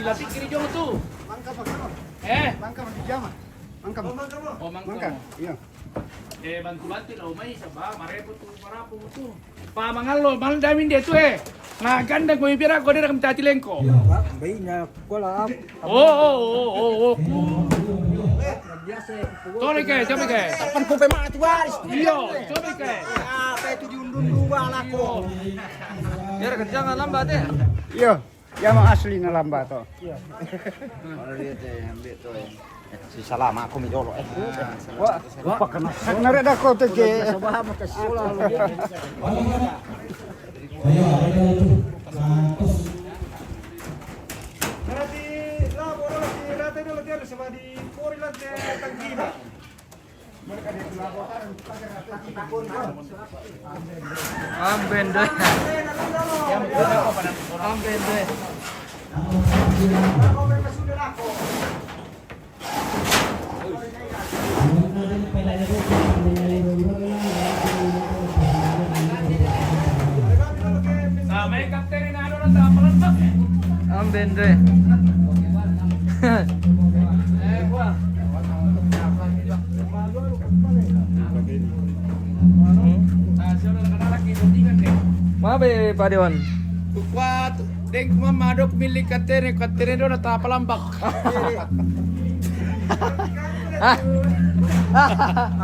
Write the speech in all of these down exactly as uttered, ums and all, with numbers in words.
Lapikiri jong tu. Mangka pa kano? Eh? Mangka pa di jama. Mangka. Oh, mangka. Oh, mangka. Mangka. Iya. Eh, bantu-bantu lah, umai, saba, marepo tu, marapo tu. Pa mangallo, mal damin dia tu, eh. Na ganda ko ipira ko dia kam tati lengko. Iya, Pak. Baiknya ko lah. Oh, oh, oh, oh, oh. Tole ke, coba ke. Pan ko pe mati waris. Iyo, coba ke. Apa itu diundun dua lako? Biar kencang lambat, eh. Iya. Ya, ma asli na lamba to. Iya. Kalau dia teh ambil tu, eh. Si salama aku mi jolo, eh. Wah, wah, kena. Kena reda ko teh ke. Coba makasih. Ayo, ada itu. Nah, terus. Berarti lah, bola lagi rata dulu dia sama di Pori lah, dia tangkina. Amben doe. Amben doe. Amben doe. Mabe Pak Dewan. Kuat deng mama dok milik katene, katene dona tapa lambak.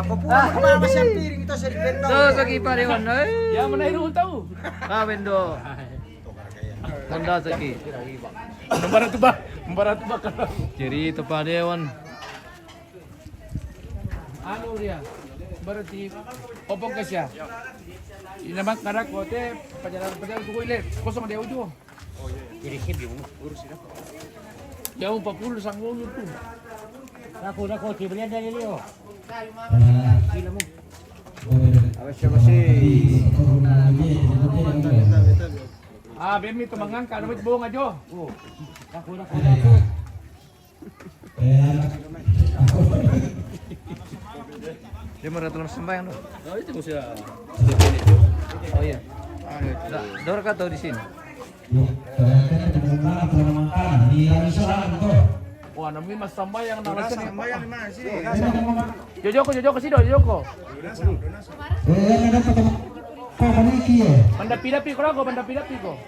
Apa pula mama siang piring itu sering bendong. Tuh, sagi Pak Dewan, eh. Ya, mana itu tahu? Ah, bendo. Honda saki. Nomor tu, Bah. Nomor tu, Bah. Cerita Pak Dewan. Anu dia. Berarti opong ke sia. Ini mak kada kote pajalan-pajalan buku ile kosong dia uju. Jadi sip dia. Jauh empat puluh sanggul tu. Aku dah kote belian dari Leo. Gila mu. Awas, siapa sih? Ah, bemi temangan kada bohong aja. Oh. Aku dah kote. Dia mau dalam sembahyang dong. Oh, itu musuh. Oh iya. Dah, dor kata di sini. Wah, namanya mas sembahyang nama sini. Sembahyang di mana sih? Jojoko, jojoko sido, jojoko. Mandapi-dapi ko lago, mandapi-dapi ko.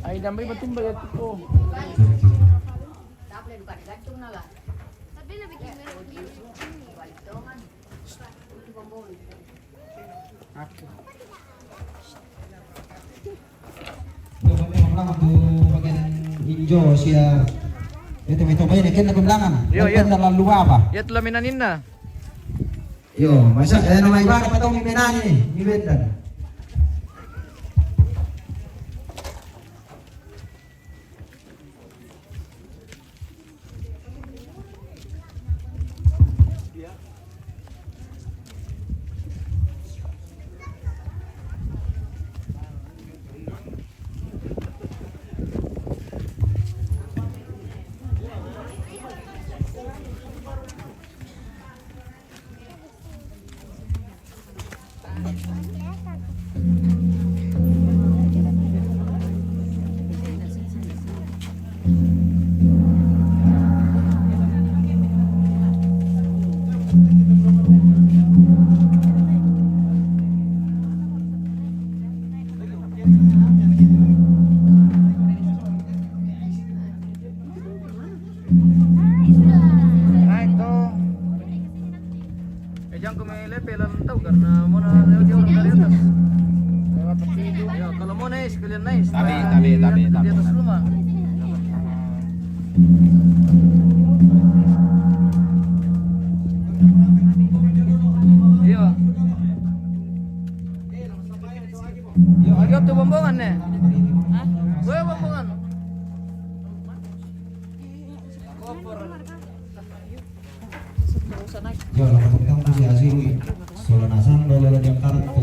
Ai, dambai batumba ya tuko. Aku. Injo sia. Itu mito bayi ken na kumlangan. Yo, yo. Ken na lalu apa? Ya telah minaninna. Yo, masa eh nama ibadah patong ni menani ni bendan. Naik to. Eh, jangko me lepe lan tau karena mona jauh dari atas. Ya, kalau mau naik sekalian naik. Tabe, tabe, tabe, tabe. Di atas rumah. Iya. Yo, ayo tu bombongan ne. Hah? Gue bombongan. Yo, la kutang tu si Azim. Solo nasang dolo la diangkat tu.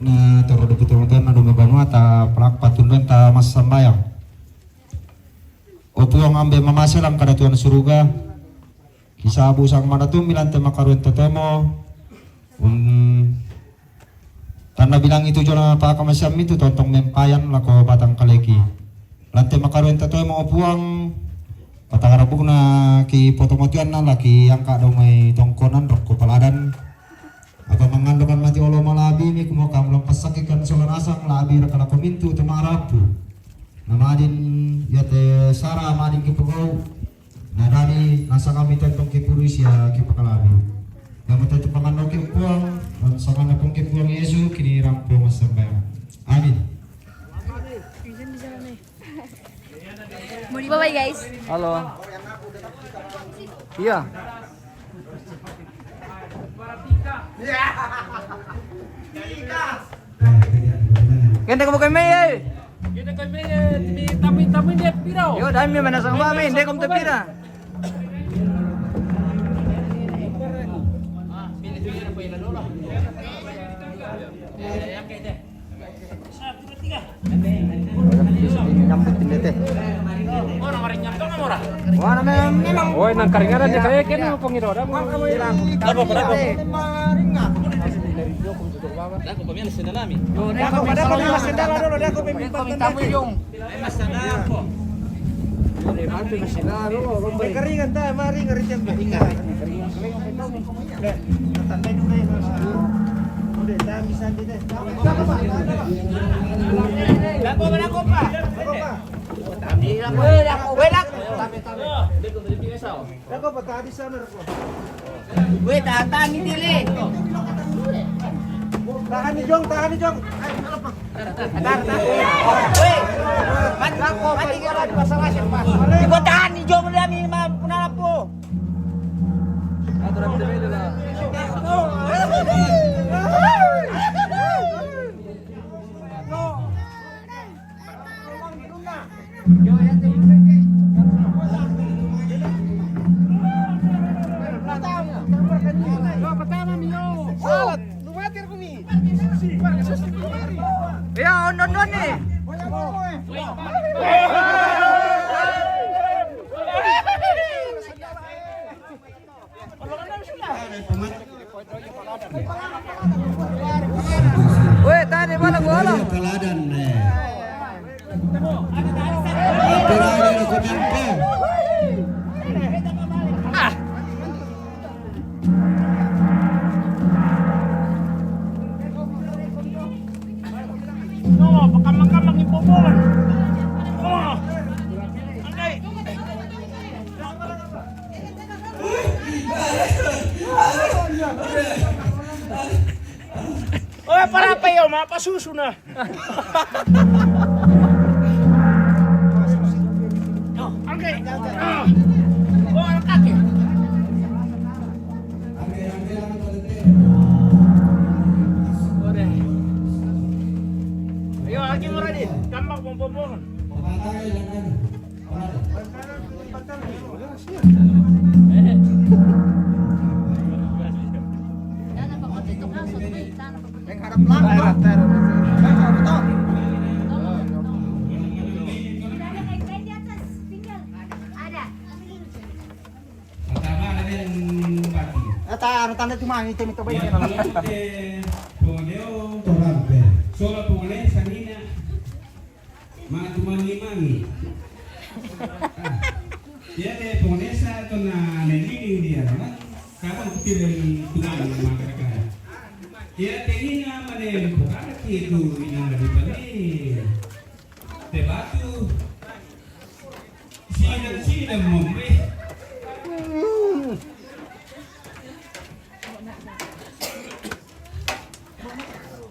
Na toro duku toro na dome banua ta pelak patunduan ta massambayang. O Puang ambe mamase lang kada Tuhan suruga. Kisabu sang mana tu milante makaruan totomo. Um, Nabilang itu jona paka masiam itu tontong mempayan lako batang kaleki. Lante makaruenta toe mo Puang, patangara bukna ki poto motianna laki angka domai tongkonan rokko paladan. Apa mangandokan mati olo malabi mi kumo kam lampasaki kan sola nasang labi raka lako mintu temarapu. Namadin yate sara madin ki pegau. Nadani nasangami tentong ki puru sia ki pakalabi. Yang mate tu pangan oke Puang, dan sangana pun ki Puang Yesu kini rampo masembah. Amin. Bye bye guys. Halo. Iya. Gente como que me eh. Gente que me eh, tapi tapi dia piro. Yo, dai mi mana sama mi, dia kom te pira. Nyambut tindete. Wana memang. Woi, nang karingaran de kae kena pengido da. Apa, apa, apa? Dako pemian sendalami. Dako pemian sendala dulu, dako pemian tamu yung. Keringan ta, mari ngari tembe. Ingat. Weh, tahan, tahan ni, Dili. Tahan ni, Jong, tahan ni, Jong. Tahan, tahan. Weh, mati, mati, mati, pasang asin, Pak. Ibu tahan ni, Jong, dia ni, ma-, punalapo. Ya, on, on, on ni. Weh, tadi bola, bola. Teladan, eh. Teladan aku nyampe. No, pakamang-kamang yung bubon. Oh, okay. Oy, para pa iyo, mapasuso na. Okay. Ah. Oh, ang kaki. Ore. Ayo, lagi murah nih. Tambak, bom, bom, bom. Eta anu tanda cuma itu, itu banyak. Sola pungone sanina. Mana tu mangi-mangi. Ah, iya te ponesa to na neliling dia, kan? Kapan kupir tu mangi maka kaya. Iya te ina mane bukan itu ina di bali. Te batu. Sina, sina mombe.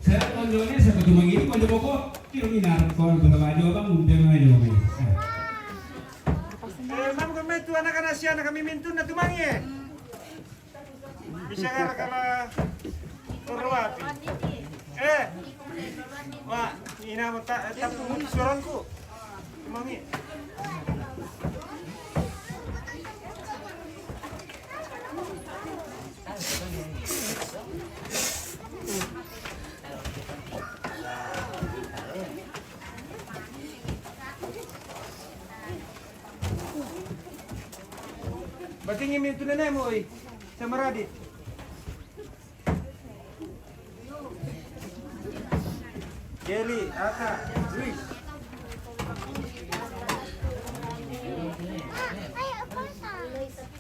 Saya konjone, saya kudu mangirim konjo boko. Kiro minar kon kota bajo bang, mungkin aja bang. Eh, mam kami tu anak-anak si anak kami mintun na tumangi eh. Bisa kala kala korwati. Eh, wa, ina mo ta, tapu mo suronku. Tumangi. Batingi mi tu nenekmu, oi. Sama Radit. Kelly, Aka, Luis.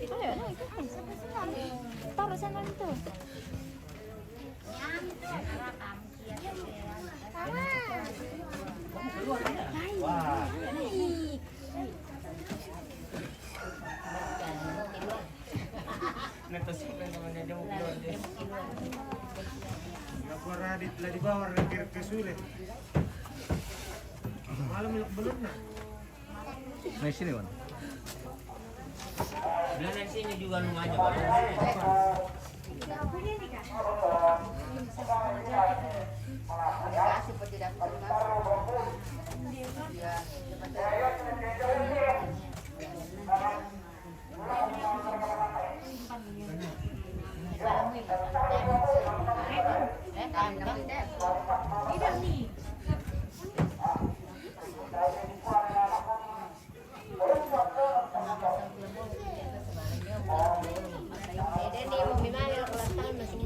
Ayo, ayo, ikut. Taruh sana itu. Wah. Nagpasok na naman na daw. Nakuha radit la di ba, orang kira kasuli. Malam ilak belum na. Nah, sini, Wan. Belum na sini juga lu ngajak.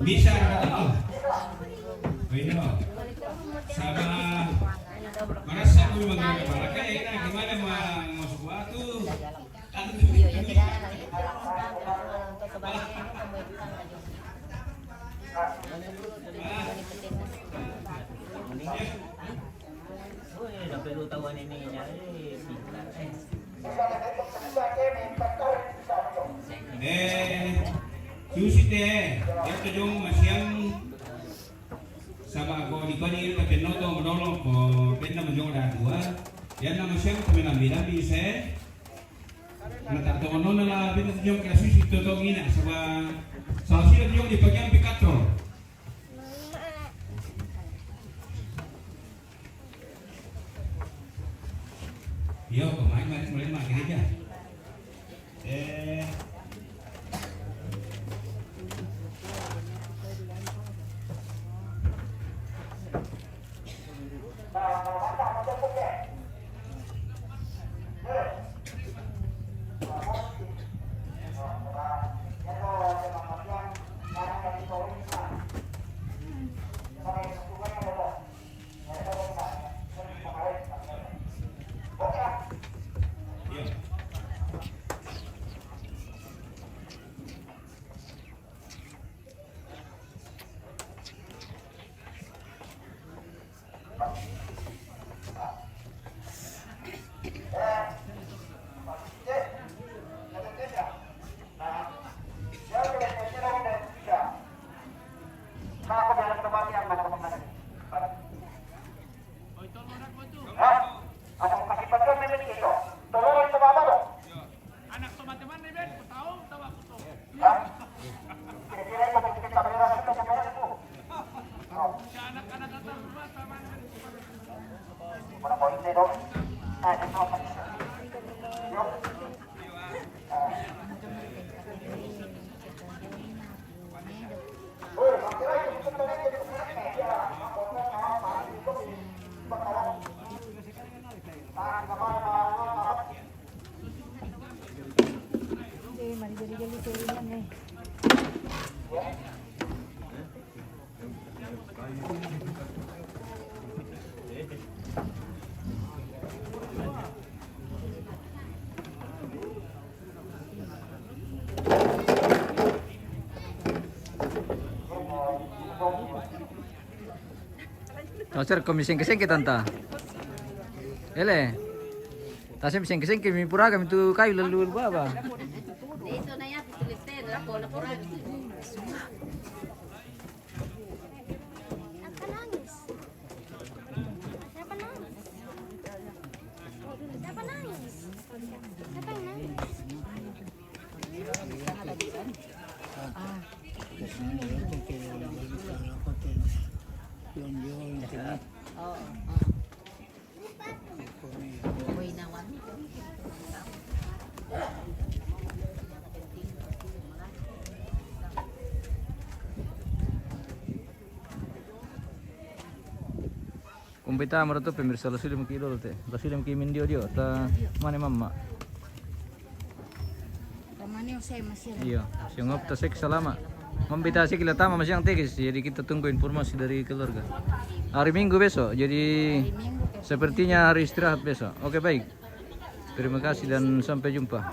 Bisa kata lo. Bino. Sama. Merasa gue memang gak kepala kayak enak, gimana mau masuk waktu? Iya, ya, tidak. Uy, sampai lu tahu ini nyari pintar, eh. Eh, Yusuf deh, dia tuh jong masiang sama ko di ko ni ka penoto modolo ko penna mo jong da dua. Dia nama siang ko menambi nambi se. Na ta to no na la penna jong ka susi to to ngina sama sama sila jong di pagiang pikato. Yo, kemarin, kemarin, kemarin, gereja. Eh. Taser ko mi sengke-sengke tanta. Ele. Taser mi sengke-sengke mi pura kami tu kayu lalu baba. Siapa nangis? Siapa nangis? Siapa yang nangis? Kumpita mara tu pemirsa, la sudah maki dolo te. La sudah maki mindio dio ta mane mamma. Tamane usai masih. Iyo, siangop ta sek salama. Membitasi kita tama masih yang tekis, jadi kita tunggu informasi dari keluarga. Hari Minggu besok, jadi sepertinya hari istirahat besok. Oke, baik. Terima kasih dan sampai jumpa.